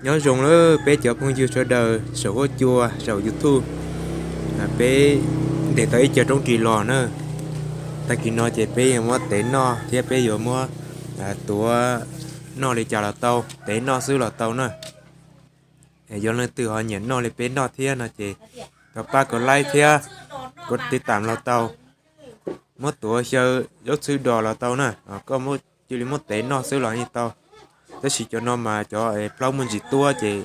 Nyob zoo lawm peb cov phooj ywg sawv daws saum huab cua saum YouTube. Peb ntes tau ib co roob ris los na. Tag kis no ces peb yuav muab tev noj thiab peb yuav muab tuav noj li cas los tau, tev noj xwb los tau na. Yog leej twg ho nyiam noj li peb noj thiab no ces thov pab kom like thiab kom tiv tam los tau. Muab tuav xyaw zaub txhwb dos los tau na, koj cia li muab tev noj xwb los yeej tau. Tab sis cov no mas cov plaub muaj ntsis tuab ces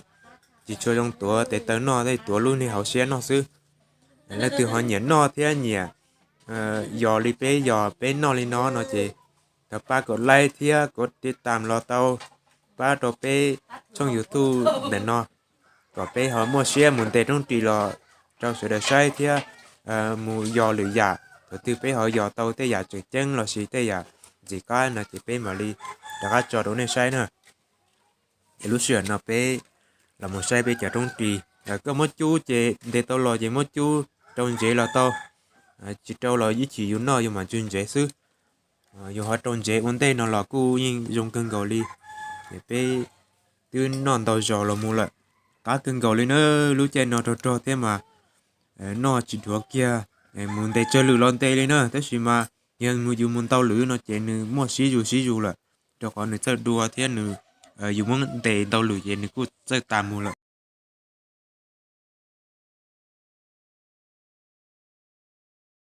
tsis tshua zoo tuav tes taw noj, tuav lub niag hauv siab noj xwb. Leej twg ho nyiam noj thiab nyiam yos li peb yos peb noj li no no ces thov pab kom like thiab kom tiv tam los tau, pab rau peb tshooj YouTube ntawm no, kom peb ho muaj siab mus ntes roob ris los rau sawv daws saib thiab mus yos lwm yam. Thaum twg peb ho yos tau tej yam tseem ceeb lossis tej yam ntxim qab no ces peb mam li rov qab tso rau nej saib na. Es lub sij hawm no peb los mus saib peb cov roob ris. Koj muab cub ces ntes tau los ces muab cub rau ntsev los tau, tsis rau los ib chim yus noj yus mam tsw ntsev xwb. Yus ho rau ntsev ua ntej no los kuj yeej zoo kawg nkaus li. Es peb twb noj ntau zaus los mus lawm, qab kawg nkaus li na. Lub caij no rog rog thiab mas noj tsis dhuav kiag, mus ntes tsawg lwm los ntes li na, tab sis mas yog yus mus ntau lwm no ces nws muaj sib zus sib zus lawm, rau qhov nws txawj dua thiab nws, yus muab ntes ntau lwm ces nws kuj txawj tas mus lawm.